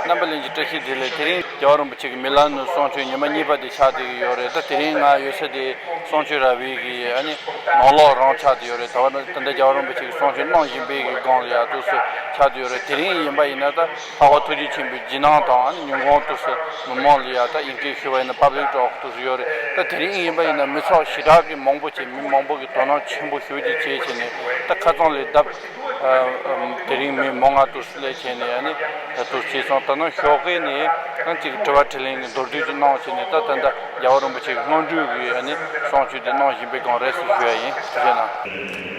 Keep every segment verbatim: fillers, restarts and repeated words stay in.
རྣམ་པ་ལྷན་རྒྱས་བཀྲ་ཤིས་བདེ་ལེགས། དེ་རིང་རྒྱལ་བ་རིན་པོ་ཆེ་གི་མི་ལ་ནུ་གསུང་ཆོས་ཉི་མ་གཉིས་པ་དེ་ཆགས་བསྡད་ཀྱི་ཡོད་རེད། ད་དེ་རིང་ང་ཡོད་ས་དེ་གསུང་ཆོས་ར་བའི་གི་ཨ་ནི་ནང་ལོགས་རང་ཆགས་བསྡད་ཡོད་རེད། ད་བར་ད་ལྟ་རྒྱལ་བ་རིན་པོ་ཆེ་གི་གསུང་ཆོས་གནང་བཞིན་པའི་གི་སྒང་ལ་ཡ་དུས་སུ་ཆགས་བསྡད་ཡོད་རེད། དེ་རིང་ཡིན་པ་ཡིན་ན་ད་འཕགས་པ་ཐུགས་རྗེ་ཆེན་པོའི་རྗེས་གནང་དང་ཨ་ནི་ཉིན་གུང་དུས་སུ་མི་མང་ལ་ཡ་ད་དབྱིན་སྐད་ཞུ་བ་ཡིན་ན་པབ་ལིག་ཊོག་དུས་སུ་ཡོད་རེད། ད་དེ་རིང་ཡིན་པ་ཡིན་ན་མི་ཚོགས་ཞེ་དྲག་གི་མང་པོ་བྱས། མི་མང་པོ་གི་དོ་སྣང་ཆེན་པོ་ཞེ་པོ་ཅིག་བྱས་བྱས་ནས་ད་ཁ་རྩང་ལས་བརྡབས། ཨ་ཨམ་དེ་རིང་མི་མང་ང་དུ་སླེབས་བྱས་ནས་ཨ་ནི་ད་དུ་བྱས་སོང་། ད་ནང་ཞོགས་ཀས་ནས་ཨ་ཅིག་དྲི་བ་དྲིས་ལན་གྱི་མདོར་བསྡུས་ཅིག་གནང་བྱས་ནས་ད་ད་ལྟ་རྒྱལ་བ་རིན་པོ་ཆེ་གི་སྔོན་འགྲོའི་གི་ཨ་ནི་གསུང་ཆོས་དེ་གནང་བཞིན་པའི་སྒང་རེད་ཟེར་ཞུ་ཡ་ཡིན། ཐུགས་རྗེ་གནང་།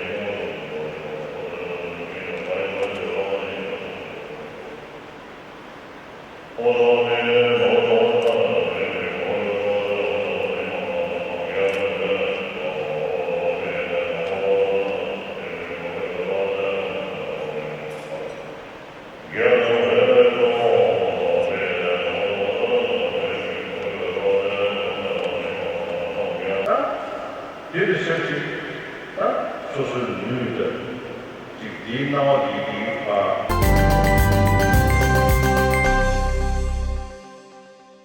དེ་ལ་ཤར་གཅིག་ད་སོ་སོའི་ལུས་དང་གཅིག་དེའི་སྣང་བ་དེ་དེའི་ཕ།